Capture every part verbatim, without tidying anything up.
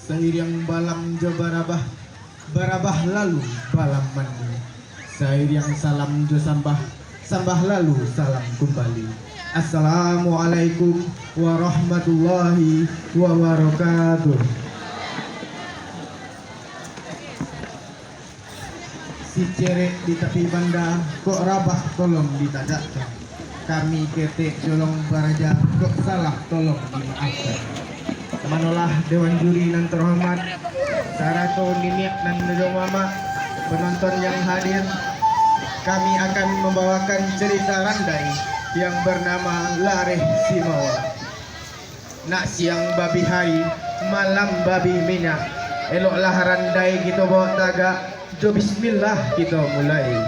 Sairiang balam jo barabah, barabah lalu balam mandi. Sairiang salam jo sambah, sambah lalu salam kumbali. Assalamualaikum warahmatullahi wabarakatuh. Sicerek di tapi banda, kok rabah tolong ditagakkan. Kami ketek jolong baraja, kok salah tolong dimaafkan. Manolah Dewan Juri nan terhormat, sarato niniak nan jo mamak, penonton yang hadir, kami akan membawakan cerita randai yang bernama Lareh Simawa. Nak siang babih ari, malam babih minyak. Eloklah randai kito bawa tagak, jo bismillah kito mulai.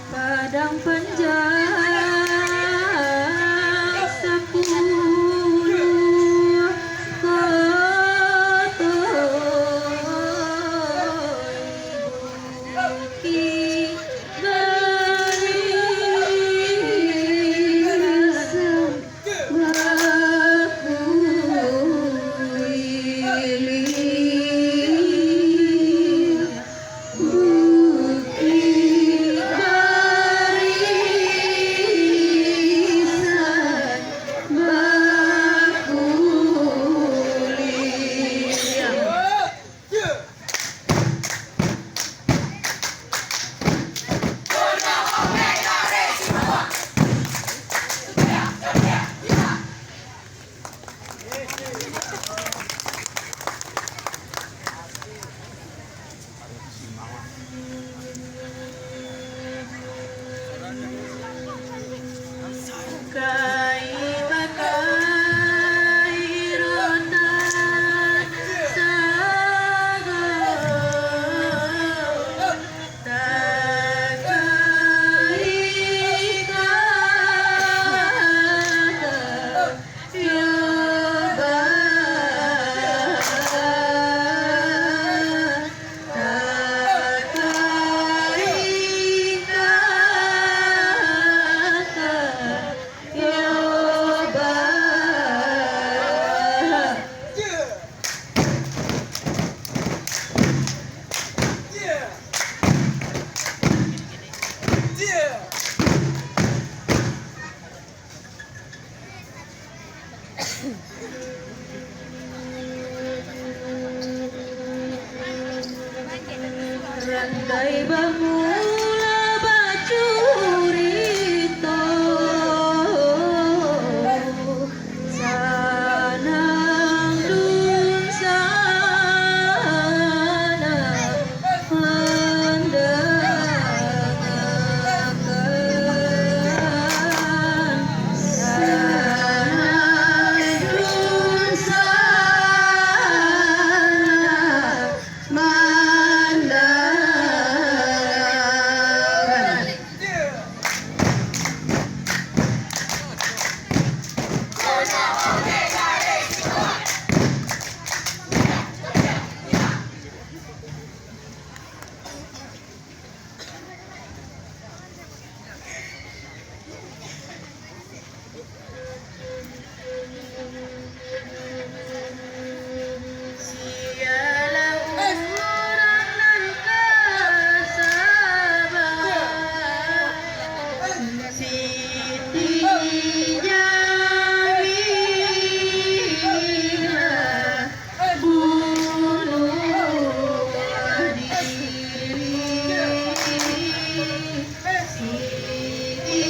Padang Panjang sapuluah koto, Bukik Barisan. Randai bamula bacurito, sanang dunsanak mandangakan, sanang dunsanak mandangakan. Sialah urang nan ka saba, Siti Jamilah bunuah diri. Siti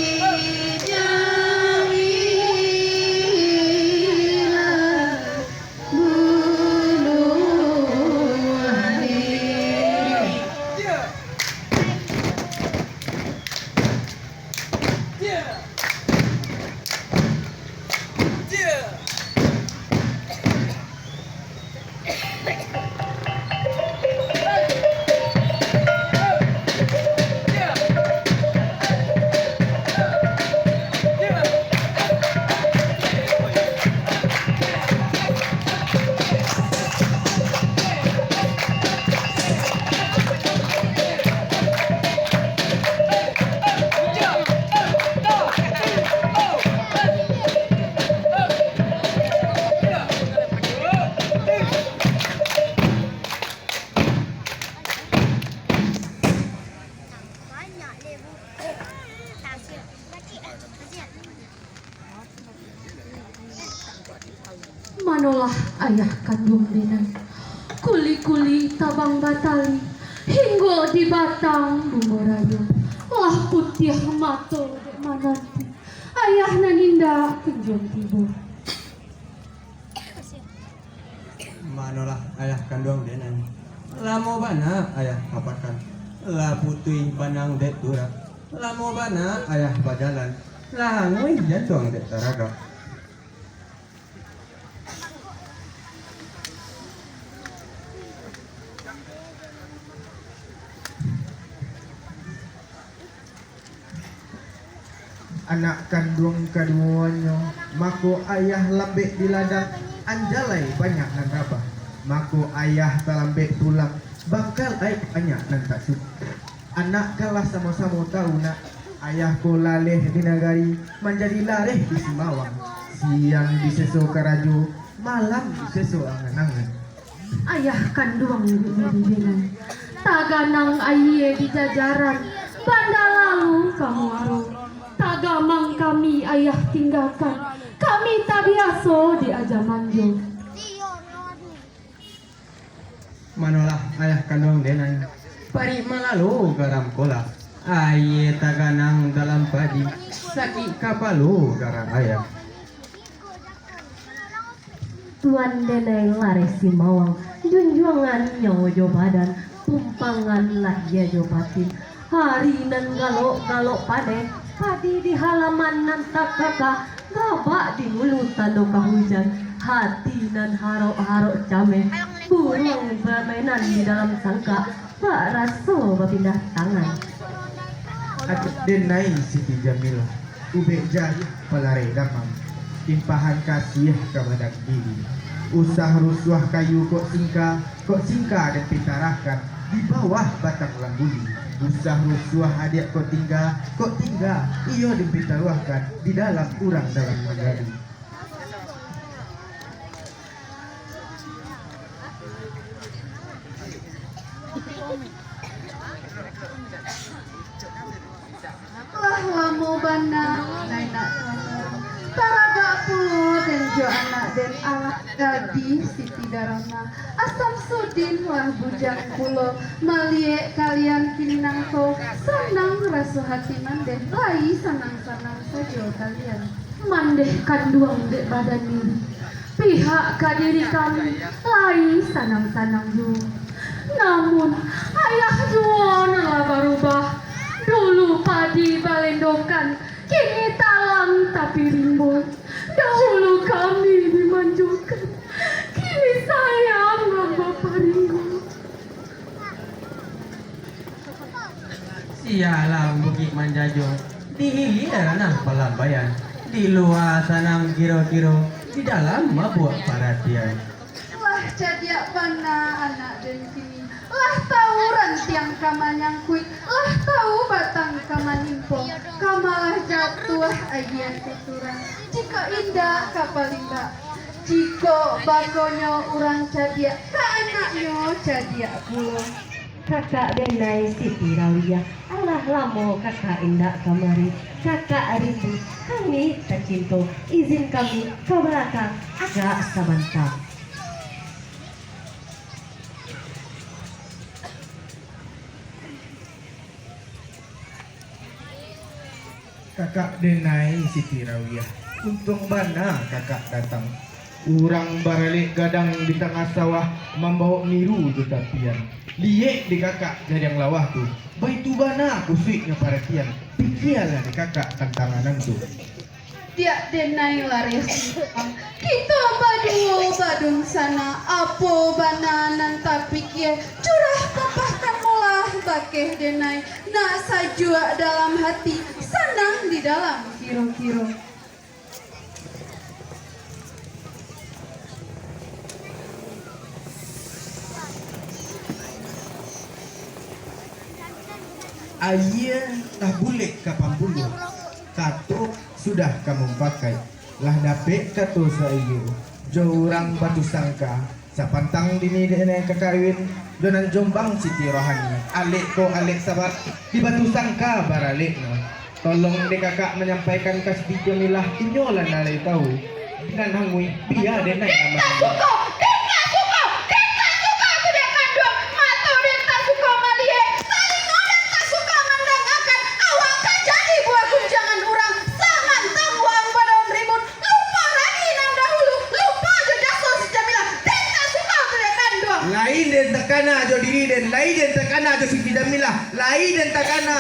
Jamilah bunuah diri. Manolah ayah kanduang den ai. Kuli-kuli tabang batali, hinggo di batang bungo rayo. Lah putiah mato dek mananti, ayah nan indak kunjuang tibo. Manolah ayah kanduang den ai. Lamo bana ayah bapakan. Lah putuih banang dek turak. Lamo bana ayah bajalan. Lah anguih jantuang dek taragak. Anak kanduang kaduonyo, mako ayah lambek di ladang, anjalai banyak nan rabah. Mako ayah talambek pulang, bangkal aik banyak nan tak cukuik. Anak kan lah samo-samo tahu, nak, ayah ko laleh di nagari, manjadi lareh di Simawang. Siang di seso karajo, malam di seso angan-angan. Ayah kanduang di diri den ai. Taganang aia di jajaran, banda lalu ka muaro. Tagamang kami ayah tinggakan, kami tabiaso diaja manjo. Manolah ayah kanduang den ai. Parik malalo garam kola. Aia taganang dalam padi, sakik kapalo garak ayah. Tuan den ai lareh Simawang, junjuangannyo jo badan, tumpangan lahia jo batin. Hari nan galok-galok paneh, padi di halaman nan takaka, gabak di hulu tando ka hujan, hati nan harok-harok cameh, buruang bamainan di dalam sangkak, bak raso bapindah tangan. Atuk den ai Siti Jamilah, ubek jariah palarai damam, timpahan kasiah ka badan diri. Usah rusuah kayu kok singka, kok singka den pitarahkan di bawah batang langguli. Usah rusuah adiak kok tingga, kok tingga iyo den pitaruahkan di dalam urang dalam nagari. Lah lamo bana lai nak taragak pulo den jo anak Den alah gadih Siti Darama, Asamsudin lah bujang pulo. Maliek kalian kini nangko, sanang raso hati mandeh, lai sanang-sanang sajo kalian. Mandeh kanduang dek badan diri, pihak ka diri kami, lai sanang-sanang juo. Namun, ayah juo nan lah barubah. Dulu padi balendokan, kini talang tapi rimbo. Dahulu kami dimanjokan, kini sayang nan baparinggo. Sialah Bukik Manjajo, di hilia ranah palambaian, di lua sanang kiro-kiro, di dalam mabuak paratian. Lah cadiak bana anak den kini, lah tahu rantiang ka manyangkuik, lah tahu batang ka manimpo, ka malah jatuah aia ka surang, jikok indak ka palimbak. Jikok bakonyo urang cadiak, ka anaknyo cadiak pulo. Kakak denai Siti Rawiah, alah lamo kakak indak kamari. Kakak rindu, kami tacinto. Izin kami ka balakang agak sabanta. Kakak denai Siti Rawiah, untuang bana kakak datang. Urang baralek gadang di tangah sawah, mambawok miru jo tapian. Liek dek kakak gadang lawah tu, baitu bana kusuiknyo paratian. Pikialah dek kakak tantangan nan tu. Diak denai lareh simpang, kito baduo badunsanak, apo bana nan tapikia, curah papahkanlah bakeh denai, nak sajuak dalam hati, sanang di dalam kiro-kiro. Aia lah bulek ka pambuluah, kato sudah ka mumpakai, lah dapek kato saiyo jo urang Batusangka, sapantang dini denai ka kawin jo nan Jombang Siti Rohani. Alek ko alek sabar, di Batusangka baraleknyo. Tolong dek kakak manyampaikan ka Siti Jamilah, inyo lah nan lai tahu. Nan hanguih, bia denai. Den tak suko, den tak suko, den tak suko tu dek kanduang. Mato den tak suko maliek, talingo den tak suko mandangakan. Awak kan jadi buah gunjangan urang, samantang urang badaun ribut. Lupo ragi nan dahulu, lupo jo jaso si Jamilah. Den tak suko tu dek kanduang. Lain den takana jo diri den, lain den takana jo Siti Jamilah, lain den takana.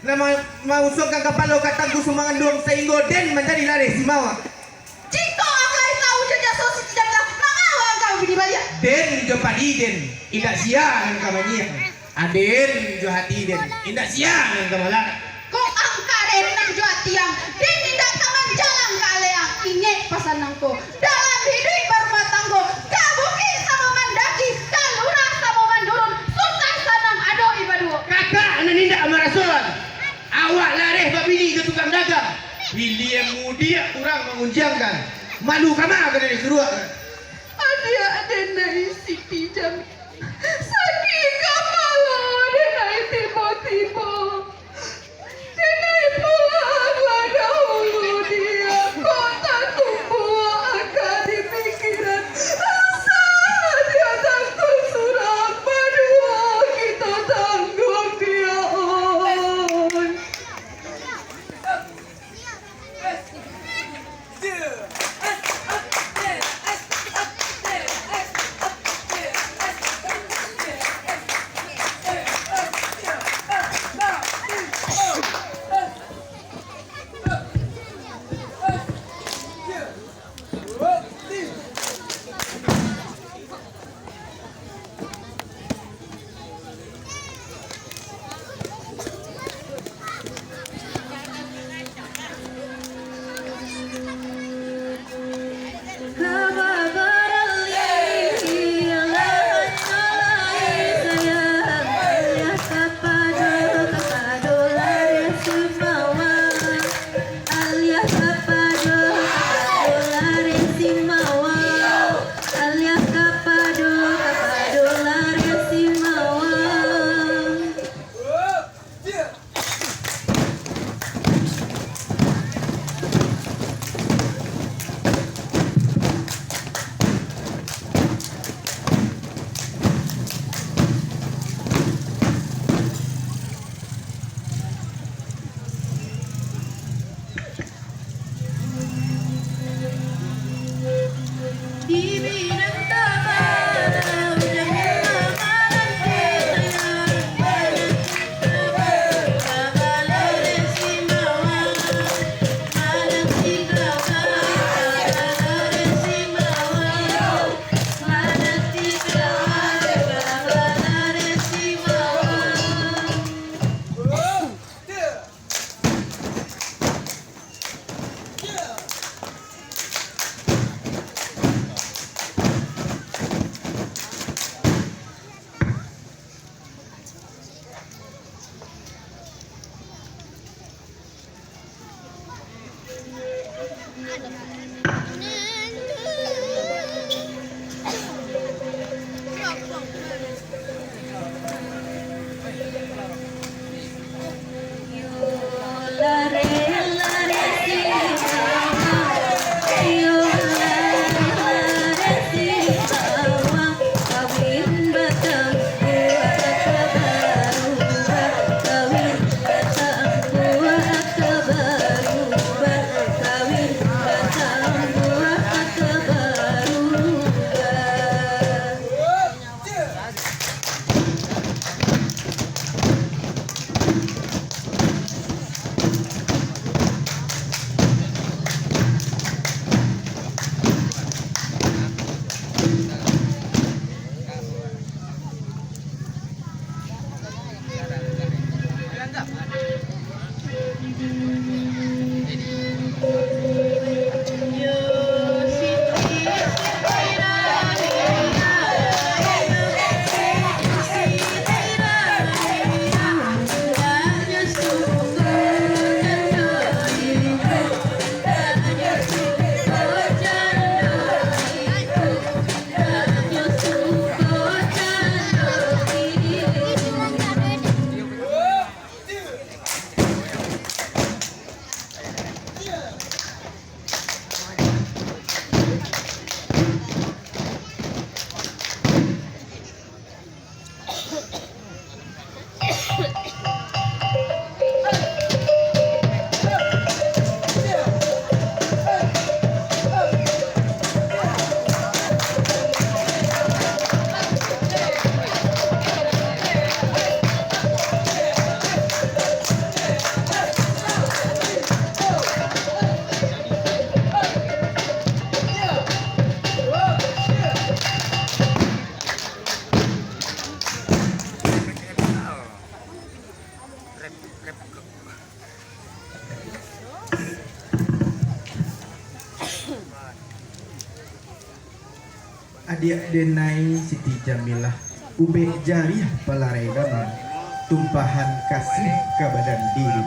Nan ma-, mausuangkan kapalo ka tangku sumanganduang, sainggo den manjadi lareh simawa. Jikok ang lai tahu jo jaso Siti Jamilah, manga awak angkau bini baliak? Den jo padi den, indak sia nan ka manyiak. Aden jo hati den, indak sia nan ka malak. Kok angka den nan jo hati ang, den indak ka manjalang ka aleh ang. Ingek pasan nangko. Dalam hiduik barumah tanggo, ka bukik samo mandaki, ka lurah samo mandurun, susah sanang ado di baduo. Kakak nan indak marasoan, awak lareh babini jo tukang dagang, hilia mudiak urang mangunjiangkan, malu kama ka disuruakkan. Adiak denai Siti Jamilah, sakik kapalo denai tibo-tibo. Denai pulang lah dahulu diak, kok tatumbuak angka di pikiran. Rasa diak tangguang surang, baduo kito tangguang diak, oi. Adiak denai Siti Jamilah, ubek jariah palarai gama, tumpahan kasih ka badan diri.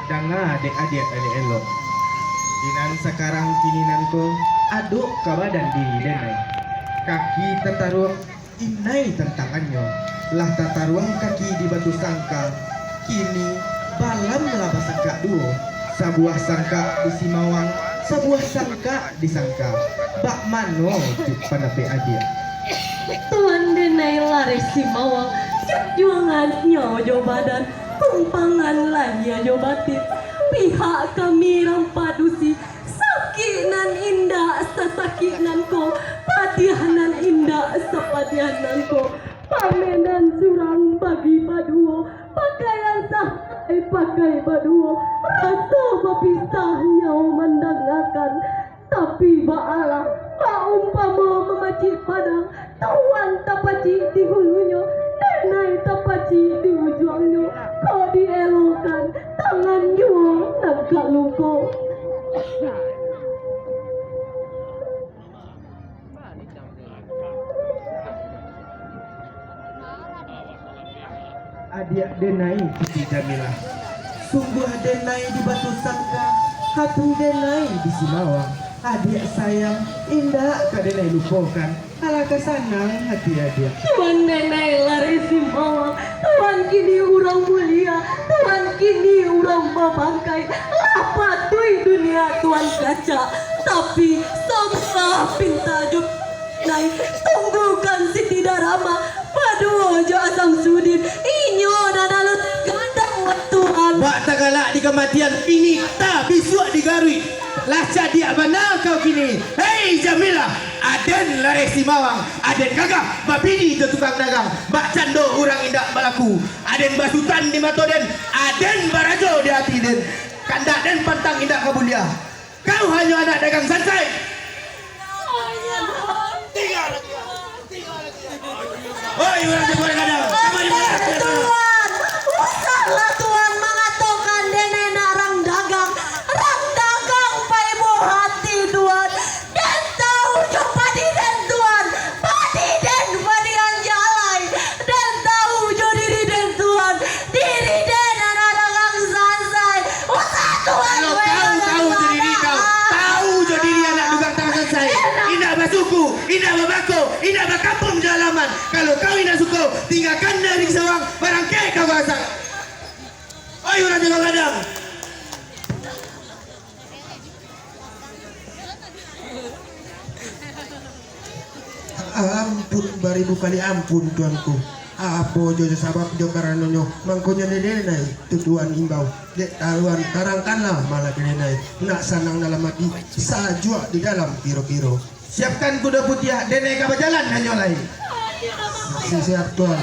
Danga dek adiak elok-elok, di nan sakarang kini nan ko, adok ka badan diri denai. Kaki tataruang inai tantangannyo, lah tataruang kaki di batu sangka, kini balam lah basangkak duo, sabuah sangkak di Simawang, sabuah sangkak di sangka. Bak mano cik pandapek adiak? Tuan denai lareh Simawang, jujuangan nyawa jo badan, tumpangan lahia jo batin, pihak kami rang padusi, sakik nan indak sasakik nan ko, padiah nan indak sapadiah nan ko, pamenan surang bagi baduo, pakaian sahai pakai baduo, raso bapisah nyawa mandangakan. Tapi baalah, baumpamo mamacik padang, tuan tapacik di hulunyo, denai tapacik di ujuangnyo, kok dielokan, tangan juo nan ka luko. Adiak denai Siti Jamilah, sungguah denai di Batu Sangka, hati denai di Simawang. Adiak sayang, indak ka denai lupokan. Alangkah sanang hati adiak. Tuan denai lareh Simawang, tuan kini urang mulia, tuan kini urang babangkai, lah patuik dunia tuan kacak, tapi sabuah pinta jo denai, tunggukan Siti Darama, baduo jo Asam Sudin, inyo nan alun gadang, tuan. Bak tagalak di kamatian, kini tabisuak di garuik. Lah cadiak bana kau kini. Hei Jamilah, aden lareh Simawang, aden gagah babini jo tukang dagang, bak cando urang indak balaku. Aden basutan di mato den, aden barajo di ati den. Kandak den pantang indak ka buliah. Kau hanyo anak dagang sansai. Oi, urang jago gadang, kama di Tuan, usahlah Tuan mangatokan denai nak rang dagang. Rang dagang paibo hati, Tuan. Den tahu jo padi den, Tuan. Padi den padian jalai. Den tahu jo diri den, Tuan. Diri den anak dagang sansai. Usah Tuan. Kalau kau tahu jo diri kau, tahu jo diri anak dagang sansai. Indak basuku, indak babako, indak bakampuang jo alaman. Kalau kau indak suko, tinggakan nagari Sawang, barangkek kau ka Asak. Oi, urang jago gadang. Ampun, baribu kali ampun, Tuanku. Apo jo sabab jo karanonyo, mangkonyo denai tu Tuan imbau. Dek Tuan, tarangkanlah malah denai. Nak sanang dalam ati, sajuak di dalam kiro-kiro. Siapkan kudo putiah, denai ka bajalan hanyo lai. Si-, siap, Tuan.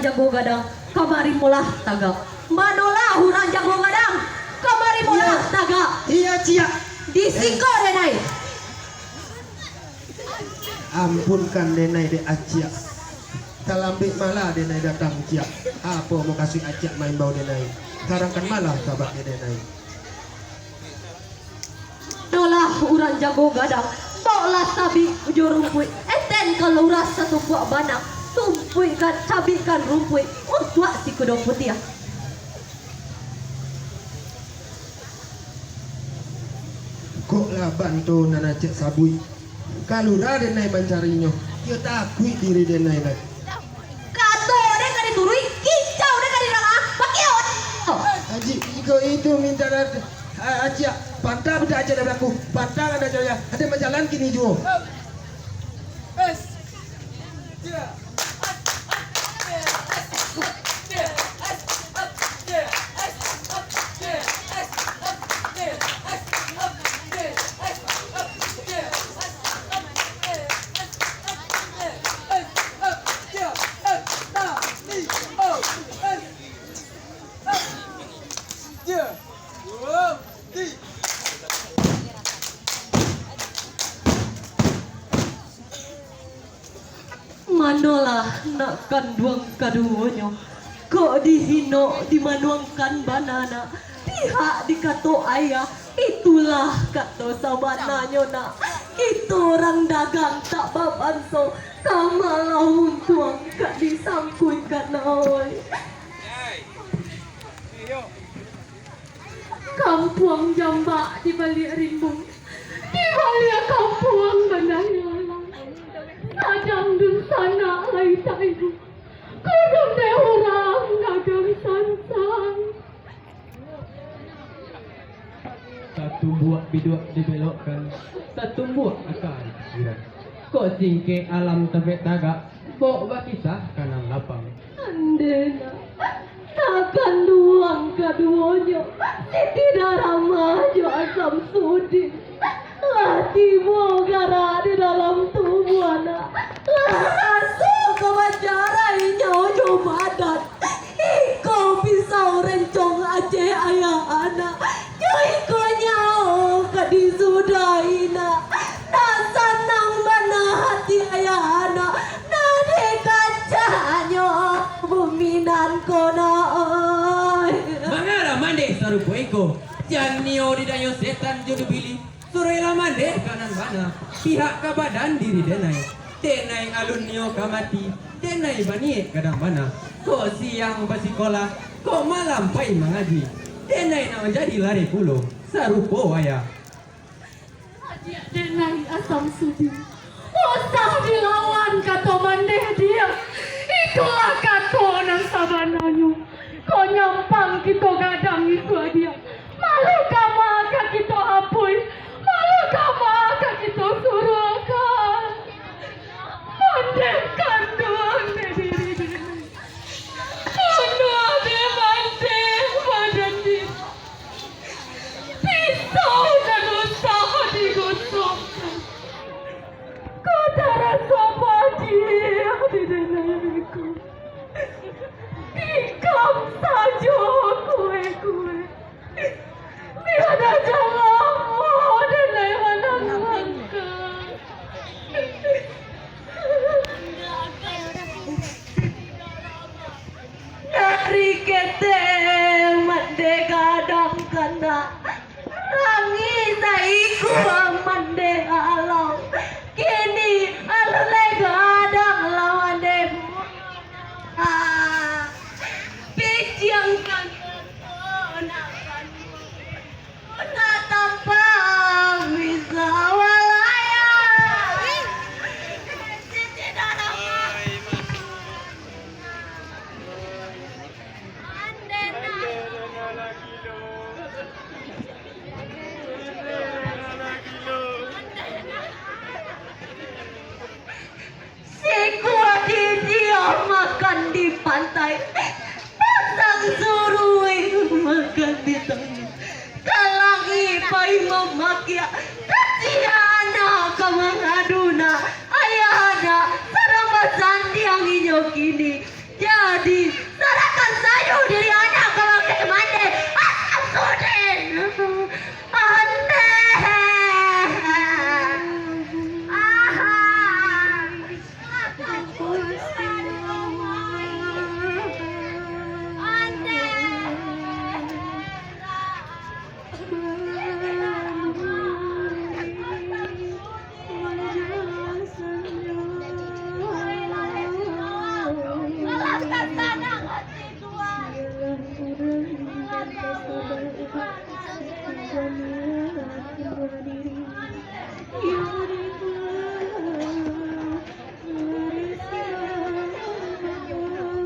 Jago gadang, kamari molah tagak. Manolah urang jago gadang, kamari molah tagak. Iyo, Ciak. Di siko, Denai. Ampunkan Denai dek Aciak. Talambek malah Denai datang, Ciak. Apo mukasuik Aciak maimbau Denai? Tarangkan malah kabake Denai. Dolah urang jago gadang, baoklah sabik jo rumpuik, eten ka lurah satumpuak banang, tumpuikkan, cabikkan rumpuik untuak si kudo putiah. Kok lah bantu nan Aciak sabuik. Kalurah Denai mancarinyo, iyo takuik diri Denai lai. Kato den ka dituruik, kicau den ka didangakan, pakiau. Aji, jikok itu mintak, a-, Aciak, pantang mintak Aciak dari aku, pantang ado Aciak, ado bajalan kini juo. Manolah nak kanduang kaduonyo, kok dihino dimanuangkan bana nak, pihak dikato ayah, itulah kato sabananyo nak. Kito urang dagang tak babanso, ka malah untuang ka disangkuikan awai. Kampuang jambak di baliak rimbun, di baliak kampuang bananyo alam. Sadang dunsanak lai taibu, kodong dek urang dagang sansang. Satumbuak biduak dibelokkan, satumbuak aka dipinggiran. Kok singkek alam tapek tagak, baok bakisah ka nan lapang. Andeh nak, nak kanduang kaduonyo, Siti Daramah jo Asam Sudin. Lah tibo garak di dalam tubuah nak, lah raso ka bacarai nyawa jo badan. Iko pisau rencong Aceh ayah anak, jo iko nyawa ka disudahi nak. Nak sanang bana hati ayah anak, nak dikacaknyo bumi nan ko nak, oi. Mangalah mandeh sarupo iko, jan nio didanyo setan jo dibili. Suruiklah mandeh ka nan bana, pihak ka badan diri denai. Denai alun nio ka mati, denai baniek gadang bana. Kok siang basikolah, kok malam pai mangaji. Denai nak manjadi lareh pulo, sarupo ayah. Ajiak denai Asam Sudin, usah dilawan kato mandeh dia. Itulah kato nan sabananyo. Kok nyampang kito gadang isuak dia, malu kama ka kito apuih, malu kama ka kito suruahkan. Mandeh kanduang dek diri denai. Bunuah dek mandeh badan diri. Pisau nan usah digosokkan, kok taraso padiah di denai beko. Tikam sajo kue-kue. Bialah jan lamo denai manangangkan. Dari ketek mandeh gadang kandak,